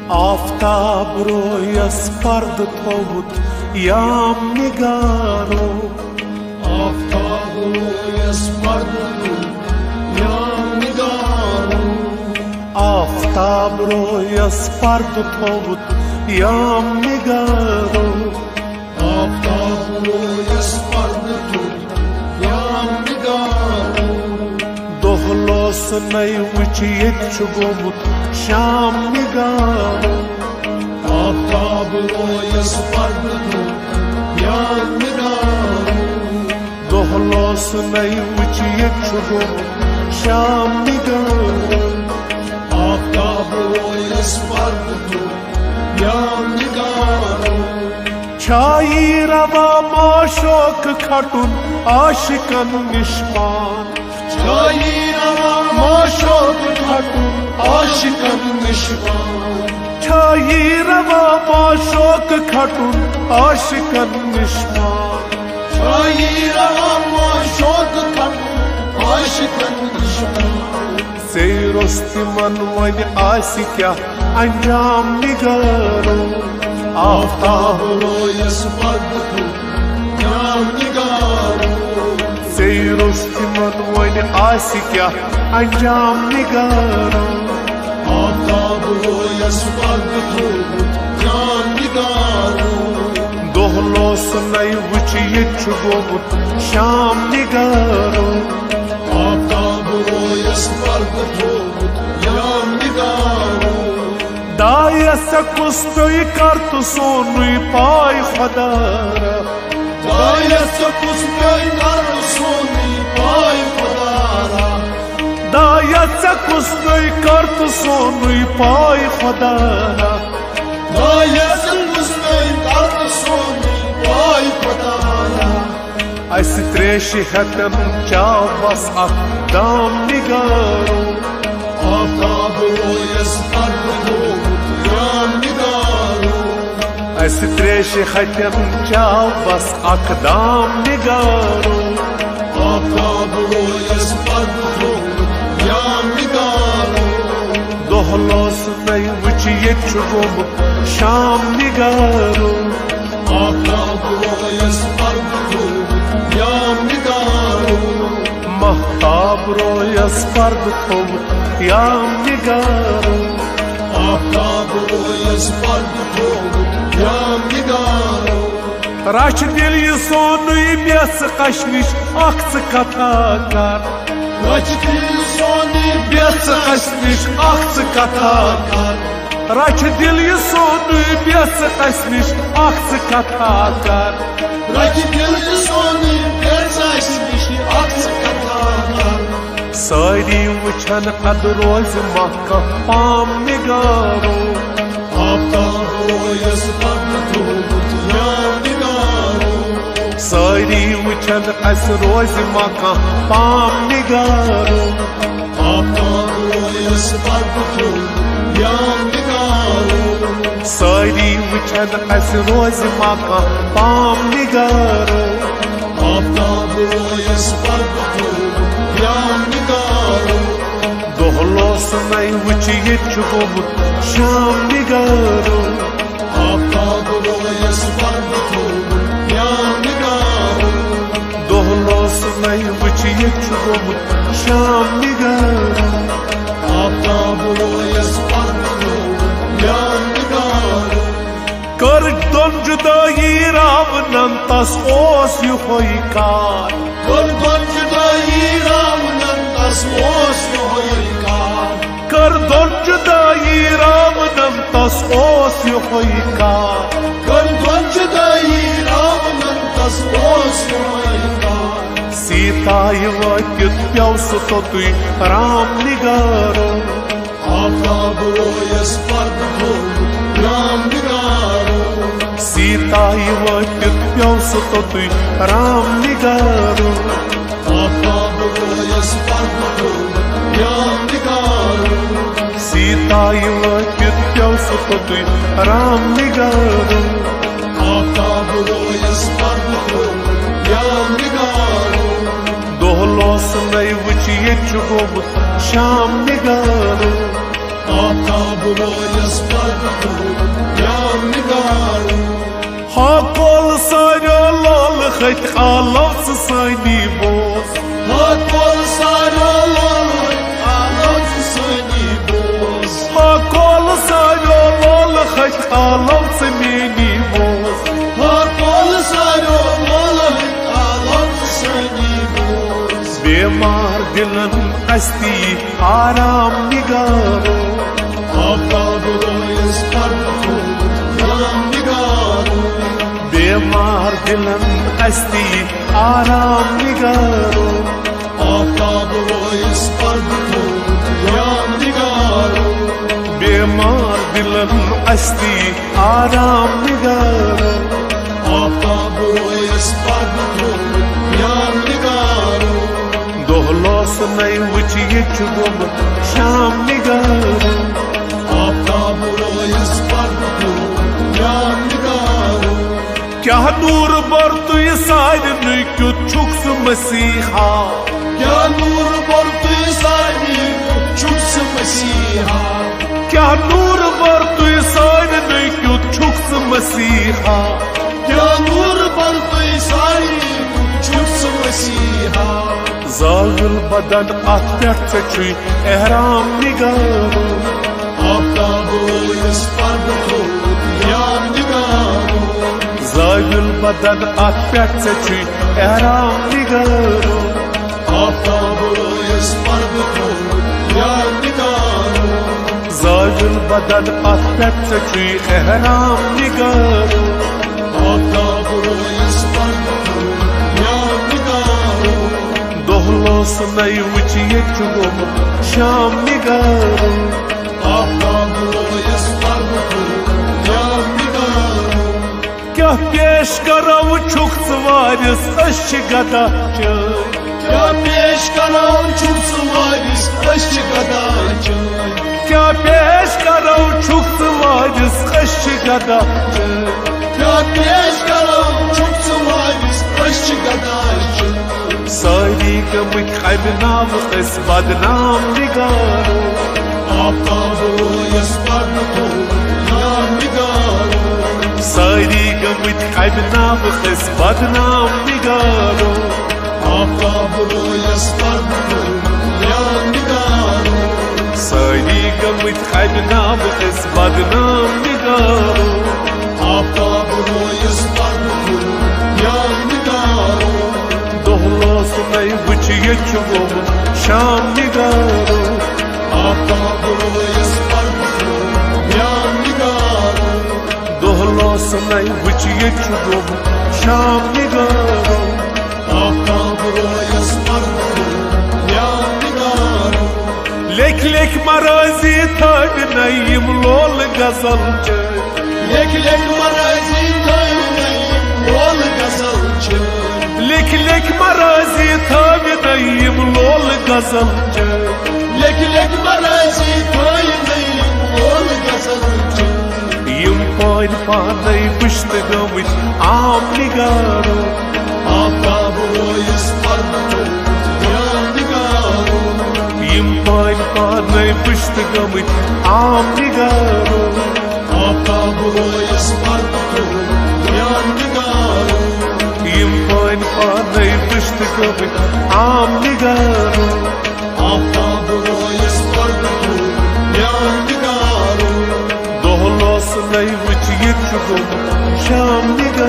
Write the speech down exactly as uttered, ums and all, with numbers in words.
آفتاب Royce پردٕ تھوٚوُت یام نگارو۔ آفتاب Royce پردٕ تھوٚوُت یام نگارو۔ آفتاب Royce پردٕ تھوٚوُت یام نگارو۔ آفتاب رویس پردٕ تھوٚوُت یام نگارو۔ دۄہ لوسنَے وٕچھ ییٚتہِ چھُ گوٚمُت شام نگارو۔ آفتاب رویس پردٕ تھوٚوُت یام نگارو۔ دۄہ لوسنَے وٕچھ ییٚتہِ چھُ گوٚمُت شام نگارو۔ آفتاب رویس پردٕ تھوٚوُت یام نگارو۔ چھایی روا معشوق کھٹُن عاشقن نِش پان۔ چھایی روا معشوق کھٹُن عاشقن نِش پان۔ چھایی روا معشوق کھٹُن عاشقن نِش پان۔ چھایی روا معشوق کھٹُن عاشقن نِش پان۔ ژے روٚس تِمن وۄنۍ آسہِ کیٛاہ انجام نگارو۔ آفتاب رویس پردٕ تھوٚوُت یام نگارو۔ ژے روٚس تِمن وۄنۍ آسہِ کیٛاہ انجام نگارو۔ آفتاب رویس پردٕ تھوٚوُت یام نگارو۔ دۄہ لوسنَے وٕچھ ییٚتہِ چھُ گوٚمُت شام نگارو۔ آفتاب رویس پردٕ تھوٚوُت یام نگارو۔ دایس ژےٚ کُس پیوٚے کر تہٕ سونُے پاے خۄدا را۔ دایس ژےٚ کُس پیوٚے کر تہٕ سونُے پاے خۄدا را۔ دایس ژےٚ کُس پیوٚے کر تہٕ سونُے پاے خۄدا را۔ دایس ژےٚ کُس پیوٚے کر تہٕ سونُے پاے خۄدا را۔ اسہِ تریشہِ ہتن چاو بس اکھ دام نگارو۔ آفتاب رویس پردٕ تھوٚوُت یام نگارو۔ اسہِ تریشہِ ہتن چاو بس اکھ دام نگارو۔ آفتاب رویس پردٕ تھوٚوُت یام نگارو۔ دۄہ لوسنَے وٕچھ ییٚتہِ چھُ گوٚمُت شام نگارو۔ آفتاب رویس پردٕ تھوٚوُت یام نگارو۔ مہتاب رویس پردٕ تھوٚوُت یام نگارو۔ آفتاب رویس پردٕ تھوٚوُت یام نگارو۔ رچھ دِل یہِ سونُے بیٚژھ اَسہِ نِش اکھ ژٕ کتھا کر۔ رچھ دِل یہِ سونُے بیٚژھ اَسہِ نِش اکھ ژٕ کتھا کر۔ رچھ دِل یہِ سونُے بیٚژھ اَسہِ نِش اکھ ژٕ کتھا کر۔ رچھ دِل یہِ سونُے بیٚژھ اَسہِ نِش اکھ ژٕ کتھا کر۔ سٲری وٕچھن قد روزِ مکہ پام نگارو۔ آفتاب رویس پردٕ تھوٚوُت یام نگارو۔ سٲری وٕچھن اَسہِ روزِ مکہ پام نگارو۔ آفتاب رویس پردٕ تھوٚوُت یام نگارو۔ سٲری وٕچھن اَسہِ روزِ مکہ پام نگارو۔ آفتاب رویس پردٕ تھوٚوُت یام نگارو۔ دۄہ لوسنَے وٕچھ ییٚتہِ چھُ گوٚمُت شام نگارو۔ آفتاب رویس پردٕ تھوٚوُت یام نگارو۔ دۄہ لوسنَے وٕچھ ییٚتہِ چھُ گوٚمُت شام نگارو۔ آفتاب رویس پردٕ تھوٚوُت یام نگارو۔ کٔر دۄن جُدٲیی راونن تس اوس یِہوٚے کار۔ کٔر دۄن جُدٲیی راونن تس اوس یِہوٚے کار۔ کٔر دۄن جُدٲیی راونن تس اوس یِہوٚے کار۔ کٔر دۄن جُدٲیی راونن تس اوس یِہوٚے کار۔ سیٖتایہِ وٲتِتھ پیوٚو سُہ توٚتُے رام نگارو۔ آفتاب رویس پردٕ تھوٚوُت رام نگارو۔ سیٖتایہِ وٲتِتھ پیوٚو سُہ توٚتُے رام نگارو۔ آفتاب رویس پردٕ تھوٚوُت رام نگارو۔ سیٖتایہِ وٲتِتھ پیوٚو سُہ توٚتُے رام نگارو۔ آفتاب رویس پردٕ تھوٚوُت رام نگارو۔ دۄہ لوسنَے تۄہہِ وٕچھ ییٚتہِ چھُ گوٚمُت شام نِگارو۔ آفتاب رویس پردٕ تھوٚومُت یام نِگارو۔ ہا کول ساریو لولہٕ ۂتۍ آلو ژٕ سٲنی بوز۔ ہا کول ساریو لولہٕ ۂتۍ آلو ژٕ سٲنی بوز۔ ہا کول ساریو لولہٕ ۂتۍ آلو ژٕ میٛٲنی بوز۔ ہا کول ساریو لولہٕ ۂتۍ آلو ژٕ سٲنی بوز۔ بیمار دِلن استی آرام نِگارو۔ آفتاب رویس پردٕ تھوٚومُت یام نِگارو۔ بیمار دِلن استی آرام نِگارو۔ آفتاب رویس پردٕ تھوٚومُت یام نِگارو۔ بیمار دِلن استی آرام نِگارو۔ آفتاب رویس پردٕ تھوٚومُت یام نِگارو۔ دۄہ لوسنَے وٕچھ ییٚتہِ چھُ گوٚمُت شام نِگارو۔ آفتاب رویس پردٕ تھوٚومُت یام نِگارو۔ کیٛاہ نوٗر بر تُہۍ سارنٕے کیُتھ چھُکھ ژٕ مسیحا؟ کیٛاہ نوٗر بر تُہۍ سارنٕے کیُتھ چھُکھ ژٕ مسیحا؟ کیٛاہ نوٗر بر تُہۍ سارنٕے کیُتھ چھُکھ ژٕ مسیحا؟ کیٛاہ نوٗر بر تُہۍ سارنٕے کیُتھ چھُکھ ژٕ مسیحا؟ زٲویُل بدن اتھ پٮ۪ٹھ ژےٚ چھُے احرام نِگارو۔ آفتاب رویس پردٕ تھوٚومُت یام نِگارو۔ زٲویُل بدن اتھ پٮ۪ٹھ ژےٚ چھُے احرام نِگارو۔ آفتاب رویس پردٕ تھوٚومُت یام نِگارو۔ زٲویُل بدن اتھ پٮ۪ٹھ ژےٚ چھُے احرام نِگارو۔ آفتاب رویس پردٕ تھوٚومُت یام نِگارو۔ دۄہ لوسنَے وٕچھ ییٚتہِ چھُ گوٚمُت شام نِگارو۔ آفتاب رویس پردٕ تھوٚومُت یام نِگارو۔ کیٛاہ پیش کرو چھُکھ ژٕ وارِس، أسۍ چھِ گدا چٲنۍ۔ کیٛاہ پیش کرو چھُکھ ژٕ وارِس، أسۍ چھِ گدا چٲنۍ۔ کیٛاہ پیش کرو چھُکھ ژٕ وارِس، أسۍ چھِ گدا چٲنۍ۔ کیٛاہ پیش کرو چھُکھ ژٕ وارِس، أسۍ چھِ گدا چٲنۍ۔ سٲری گٔمٕتۍ اَمہِ ناوٕ أسۍ بدنام نِگارو۔ آفتاب رویس پردٕ تھوٚومُت یام نِگارو۔ سٲری گٔمٕتۍ اَمہِ ناوٕ أسۍ بدنام نِگارو۔ آفتاب رویس پردٕ تھوٚومُت یام نِگارو۔ سٲری گٔمٕتۍ اَمہِ ناوٕ أسۍ بدنام نِگارو۔ آفتاب رویس پردٕ تھوٚومُت یام نِگارو۔ دۄہ لوسنَے وٕچھ ییٚتہِ چھُ گوٚمُت شام نِگارو۔ آفتاب رویس پردٕ تھوٚومُت یام نِگارو۔ دۄہ لوسنَے وٕچھ ییٚتہِ چھُ گوٚمُت شام نِگارو۔ آفتاب رویس پردٕ تھوٚومُت یام نِگارو۔ لیکھۍ لیکھۍ مرٲضی تھٲوِنَے یِم لولہٕ غزل چٲنۍ۔ لیکھۍ لیکھۍ مرٲضی تھٲوِنَے یِم لولہٕ غزل چٲنۍ۔ لیکھۍ لیکھۍ مرٲضی تھٲوِنَے یِم لولہٕ غزل چٲنۍ۔ لیکھۍ لیکھۍ مرٲضی تھٲوِنَے یِم لولہٕ غزل چٲنۍ۔ یِم پٲنۍ پانَے وٕچھتہٕ گٔمٕتۍ عام نِگارو۔ آفتاب رویس پردٕ تھوٚومُت یام نِگارو۔ یِم پٲنۍ پانَے وٕچھتہٕ گٔمٕتۍ عام نِگارو۔ آفتاب رویس پردٕ تھوٚومُت یام نِگارو۔ یِم پٲنۍ پانَے وٕچھتہٕ گٔمٕتۍ عام نِگارو۔ آفتاب رویس پردٕ تھوٚومُت یام نِگارو۔ دۄہ لوسنَے وٕچھ ییٚتہِ چھُ گوٚمُت شام نِگارو۔